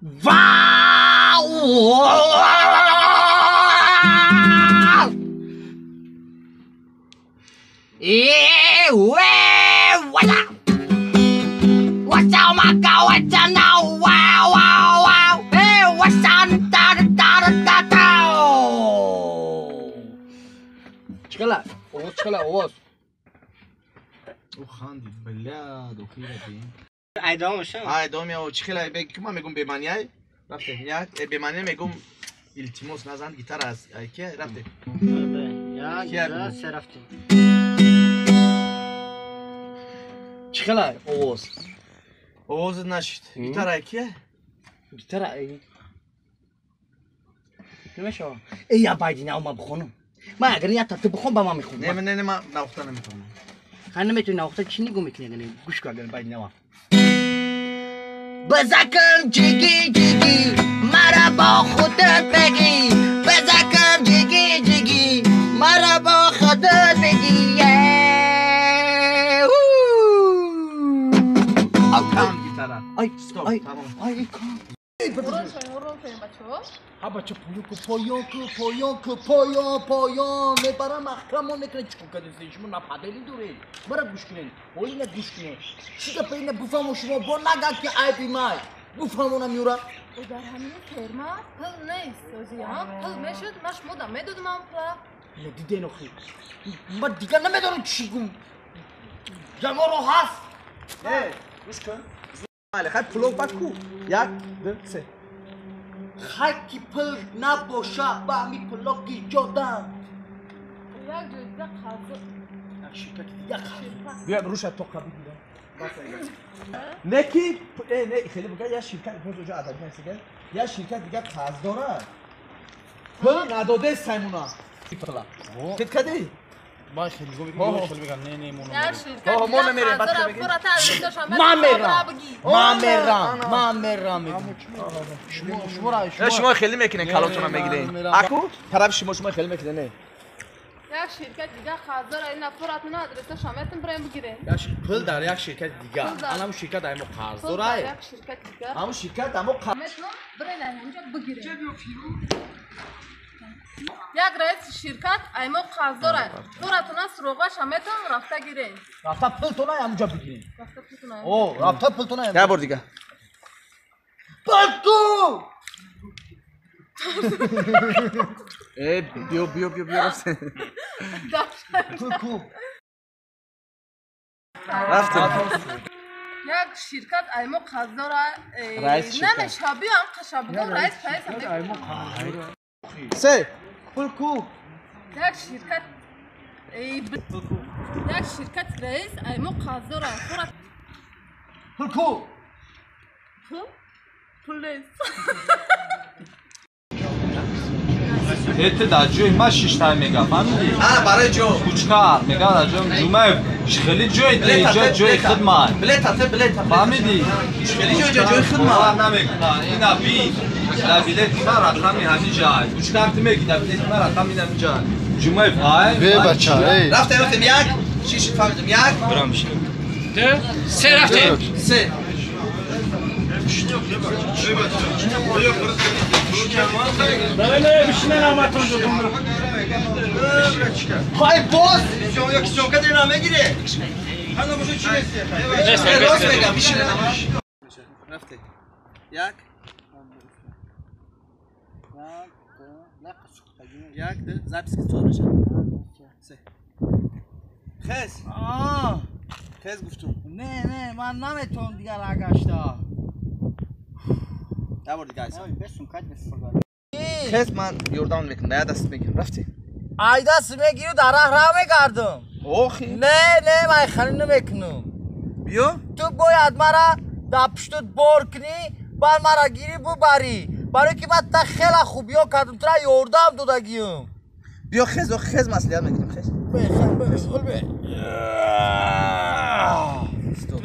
Вау! Чикала, овоз чикала, овоз. О ханди, бля, дохира бин. Айдом шо. Айдом я чикала, бе кума мегум беманиай. Рафте, як беманиай мегум илтимос назан гитара аз айке рафте. Як, ду, се рафте. Чикала, овоз. Овоз нашид. Гитара айке? Гитара ай. Намешава. Эй, я байдина ума бихонам. Ман агар як та бихон ба ман мехонам. Не, не, не, ман навохта наметавонам. Ха наметавонӣ навохта, чӣ нигоҳ мекунӣ агар гӯш кун агар байдина. Бизакам ҷиги ҷиги мара бо худат бигӣ. Бизакам ҷиги ҷиги мара бо худат бигӣ. Кам гитара. Ай, стоп, тамом. Ай, кам. ҳа бача поён ку, поён ку, поён ку, поён, поён. Мебарам маҳкамон мекунед. Чӣ кор кардед шумо? Нападели доред. Мара гӯш кунед. Ҳоли на гӯш кунед. Чӣ гапа ина буфаҳмо шумо бо наган ки айби май. Буфаҳмонам юра. Дар ҳамин ферма пул нест. Озиям пул мешуд, ман шумо да медодам ам пула. Ина диден охи. Ман дигар намедонам чӣ гум. Ягон роҳ ҳаст? Не, гӯш кун. Хай пуло бад ку. Як, ду, се. Хай ки пул набоша, ба ҳами пуло ки ҷодан. Як ҷои дига қарз. Як ширкати дига қарз. Биё руша тоқа бигирам. Не ки, не, хеле буга як ширкат боз оҷа адаб насига. Як ширкат дига қарз дорад. Пул надоде саймуна. Пула. Тет кади? Ман хеле нигоҳ мекунам, хеле мегам, не, не, мо намерем. Мо намерем, баъд бигӣ. Ман мерам. Ман мерам, ман мерам. Шумо шумо хеле мекунед, калотона мегиред. Аку тарафи шумо шумо хеле мекунед, не? Як ширкат дига қарз дорад, ина пуратона адресашо метон бирем бигирем. Пул дар як ширкати дига. Анам ширкат ай мо қарз дорад. Як ширкат дига. Ҳамун ширкат амо қарз. Метон бирем онҷо бигирем. Як раиси ширкат ай мо қарз дорад. Пуратона суроғаша метон рафта гирем. Рафта пултона ҳамунҷо бигирем. Рафта пултона. О, рафта пултона. Як бор дига. Пул ку! Э, биё, биё, биё, биё, рафте. Пул ку? Рафте. Як ширкат ай мо қарз дорад. Раиси ширкат. Намеша, биём қаша бугум раис паис ай мо қарз. Се. Пул ку? Як ширкат як ширкат раис ай мо қарз дорад. Пул ку? Пул? Пул нест. Это дар ҷои ма шиштай мега, фаҳмидӣ? А, барои ҷо. Кучкар мега дар ҷои Ҷумаев. Хеле ҷои ҷо ҷои хидмат. Билет ате, билет. Фаҳмидӣ? Хеле ҷои ҷои хидмат. Бовар намекунад. Ина би дар билети ман рақами ҳамин ҷай. Кучкар ту меги дар билети ман рақами ҳамин ҷай. Ҷумаев ай. Бе бача, эй. Рафтем, рафтем як. Шиш фаҳмидем як. Бирам бишинем. Ду, се рафтем. Се. Хай боз. Рост мегам, бишинем. Рафте. Як. Як, ду, запись ки чор мешавад. Се. Хез. Хез гуфтум. Не, не, ман наметавонам дигар рагашта. Як бор дига айса. Хез ман ёрдам мекунам, дар даст мегирам. Рафте. Ай даст мегиру дар раҳ ра мегардам. Охи. Не, не, ман хали намекунам. Биё. Ту бояд мара дар пуштут бор кунӣ, баъд мара гирӣ бубарӣ. Барои ки ман та хела хубиё кардам, тура ёрдам додагиюм. Биё хез, хез маслиҳат мекунем, хез. Бе, хез, бе, бе. Стоп.